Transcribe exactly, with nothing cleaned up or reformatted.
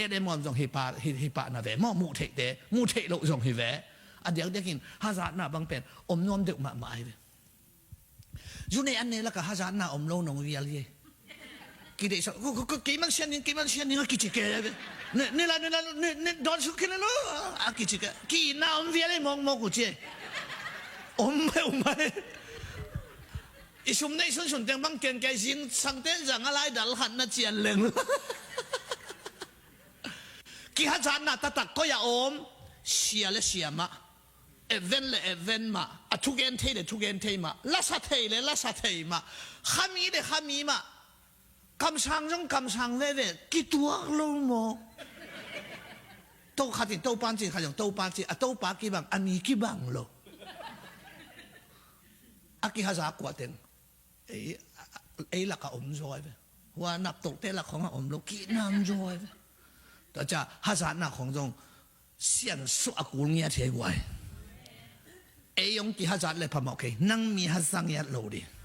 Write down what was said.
Ate muam zong hi pah, hi, hi pah na ve maw, muh theihte, muh theih loh zong hi ve. A diakdiakin hazatna bang pen om nuam deuh mahmah ahi ve. Zu nei an nei lakah hazatna om lo nong vial hi. Kideihsak, ko, ko, ko, kei man sian ning, kei man sian ning a kici kei ahi ve. Ne, ne la, ne la, ne, ne, dawn suk kei le lo, a kici kei. Ki-itna om vial hi mawkmawk uh ci. Om, om ahi. I sum neih sunsun teng bang ken kei zingsang ten zang a lai dal khat na cian leng. Kihazatna taktak koi a om, sia le sia mah, event le event mah, a thugen thei le thugen thei mah, lasa thei le lasa thei mah, khami le khami mah, kamsang zong kamsang veve, kituak lo maw. To khat in Topa in ci, khat zong Topa in ci, a Topa kibang, a mi kibang lo. A kihaza kua teng. Ei, ei lakah om zaw ahi ve. Hua naptohte lak khongah om lo, ki-itna om zaw ahi ve. Tua cia hazatna khong zong siansuah a kul ngiat hi ei guai. Ei hong kihazat le phamawh kei, nang mi haza ngiat lo ding.